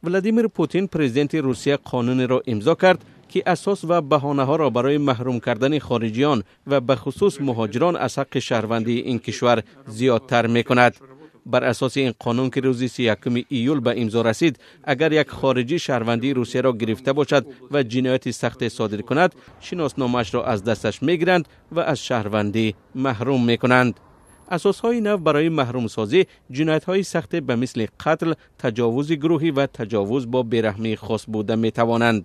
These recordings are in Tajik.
Владимир Путин, президенти Русия, қонунеро имзо кард, ки асос ва баҳонаҳоро барои маҳрум кардани хориҷиён ва ба хусус муҳоҷирон аз ҳаққи шаҳрвандии ин кишвар зиёдтар мекунад. Бар асоси ин қонун, ки рӯзи 31 июл ба имзо расид, агар як хориҷӣ шаҳрвандии Русияро гирифта бошад ва ҷинояти сахте содир кунад, шиносномаашро аз дасташ мегиранд ва аз шаҳрвандӣ маҳрум мекунанд. Асосҳои нав барои маҳрумсозӣ ҷиноятҳои сахте ба мисли қатл, таҷовузи гурӯҳӣ ва таҷовуз бо бераҳмии хос буда метавонанд.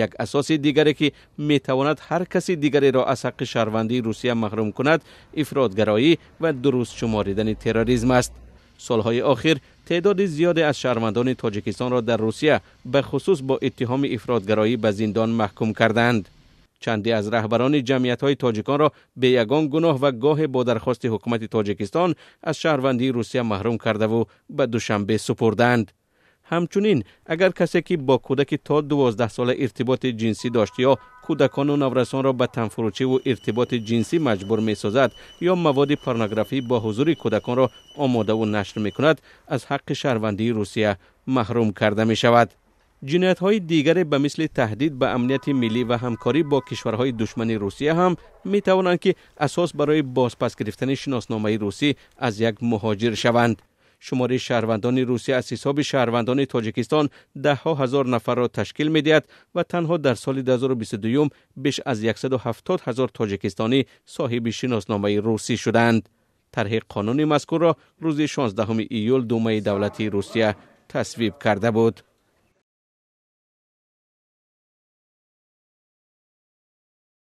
Як асоси дигаре, ки метавонад ҳар каси дигареро аз ҳаққи шаҳрвандии Русия маҳрум кунад, ифротгароӣ ва дуруст шуморидани терроризм аст. Солҳои охир теъдоди зиёде аз шаҳрвандони Тоҷикистонро дар Русия ба хусус бо иттиҳоми ифротгароӣ ба зиндон маҳкум кардаанд. Чанде аз раҳбарони ҷамъиятҳои тоҷиконро бе ягон гуноҳ ва гоҳе бо дархости ҳукумати Тоҷикистон аз шаҳрвандии Русия маҳрум кардаву ба Душанбе супурдаанд. Ҳамчунин, агар касе, ки бо кӯдаки то 12 сола иртиботи ҷинсӣ дошт ё кӯдакону наврасонро ба танфурӯчиву иртиботи ҷинсӣ маҷбур месозад ё маводи порнографӣ бо ҳузури кӯдаконро омодаву нашр мекунад, аз ҳаққи шаҳрвандии Русия маҳрум карда мешавад. Ҷиноятҳои дигаре ба мисли таҳдид ба амнияти миллӣ ва ҳамкорӣ бо кишварҳои душмани Русия ҳам метавонанд, ки асос барои бозпас гирифтани шиносномаи русӣ аз як муҳоҷир шаванд. Шумори шаҳрвандони Русия аз ҳисоби шаҳрвандони Тоҷикистон даҳҳо ҳазор нафарро ташкил медиҳад ва танҳо дар соли 2022 беш аз 170 ҳазор тоҷикистонӣ соҳиби шиносномаи русӣ шуданд. Тарҳи қонуни мазкурро рӯзи 16 июл Думаи давлатии Русия тасвиб карда буд.